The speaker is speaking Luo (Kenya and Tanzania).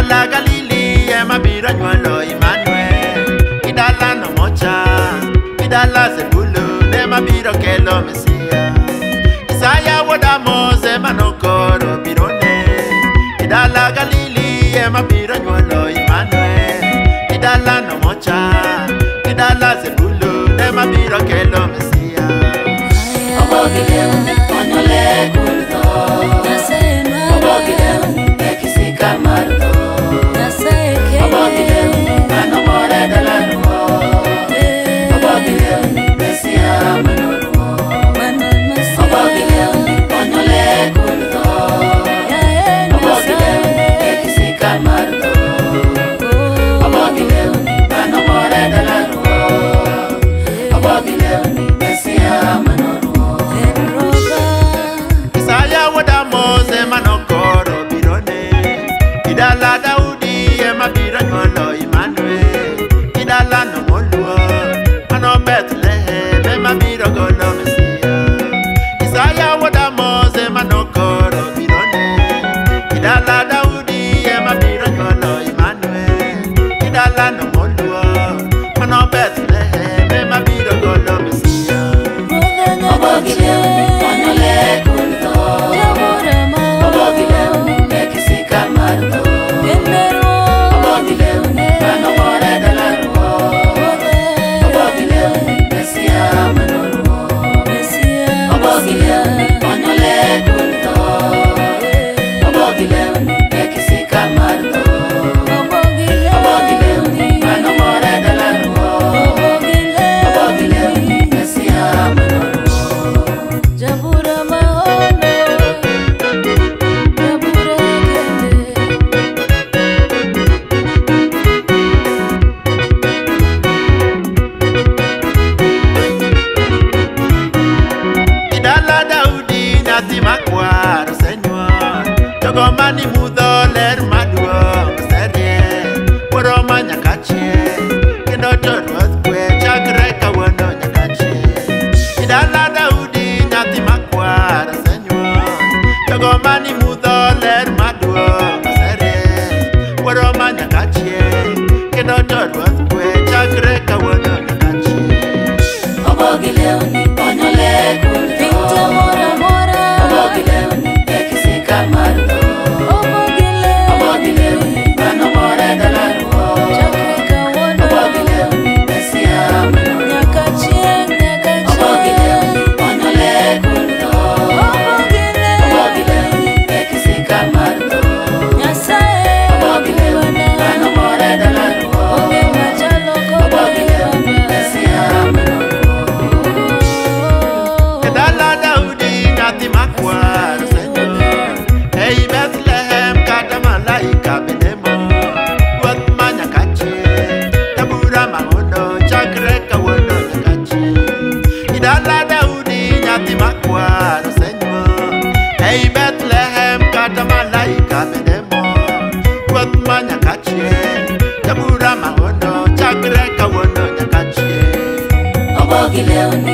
Idala Galili ema biro nyuolo Emmanuel. Idala no mocha, idala Zebulun ema biro kelo Mesia. Isaya wuod Amos ema nokoro birone. Idala Galili ema biro nyuolo Emmanuel. Idala no mocha, idala Zebulun ema biro kelo Mesia. Obogi lewni onyuole kul tho. Obogi lewni e kisika mar tho. Obogi lewni mano mor e dala ruoth. Obogi lewni Mesia mano ruoth. Obogi lewni onyuole kul tho. Obogi lewni e kisika mar tho. Obogi lewni mano mor e dala ruoth. Obogi lewni Mesia mano ruoth. Isaya wuod Amos ema nokoro birone. Idala Daudi ema biro nyuolo Emmanuel. Idala no moluor mano Bethlehem ema biro golo Mesia. Isaya wuod Amos ema nokoro birone. Idala Daudi ema biro nyuolo Emmanuel. Idala no moluor mano Bethlehem ema biro golo Mesia. Obogi lewni onyuole kul tho. Obogi lewni e kisika mar tho. Obogi lewni mano mor e dala ruoth. Obogi lewni Mesia mano ruoth. Obogi lewni onyuole kul tho. Obogi lewni e kisika mar tho. Obogi lewni mano mor e dala ruoth. Obogi lewni Mesia mano ruoth. Jabura maono, jabura kende. Idala Daudi nyathi makwar osenyuol. Jogo mani mudho ler maduong' oserieny. Wuoro ma nyaka chieng' kendo to ruoth kwe chakre kawuono nyaka chieng'. Idala Daudi nyathi makwar osenyuol. Jogo mani mudho ler maduong' oserieny. Wuoro ma nyaka chieng' kendo to ruoth kwe chakre kawuono nyaka chieng'. Obogi lewni onyuole kul tho. Piny te moro amora, Obogi lewni e kisika mar tho. obogi Obogi lewni, lewni mano mor e dala ruoth. chakre kawuono, Obogi lewni Mesia mano nyaka chieng', nyaka Obogi lewni chieng'. onyuole kul tho. Obogi Obogi lewni, lewni e kisika mar tho. Nyasaye Obogi lewni mano mor e dala ruoth. onge machalo kode Obogi lewni Baba. Mesia mano ruoth. E dala Daudi nyathi makwar osenyuol. Ei Bethlehem kata malaika bende mor. Ruoth ma nyaka chieng', jabura mahono chakre kawuono nyaka chieng'. Idala Daudi nyathi makwar osenyuol. Ei Bethlehem kata malaika bende mor. Ruoth ma nyaka chieng', jabura mahono chakre kawuono nyaka chieng'. Obogi lewni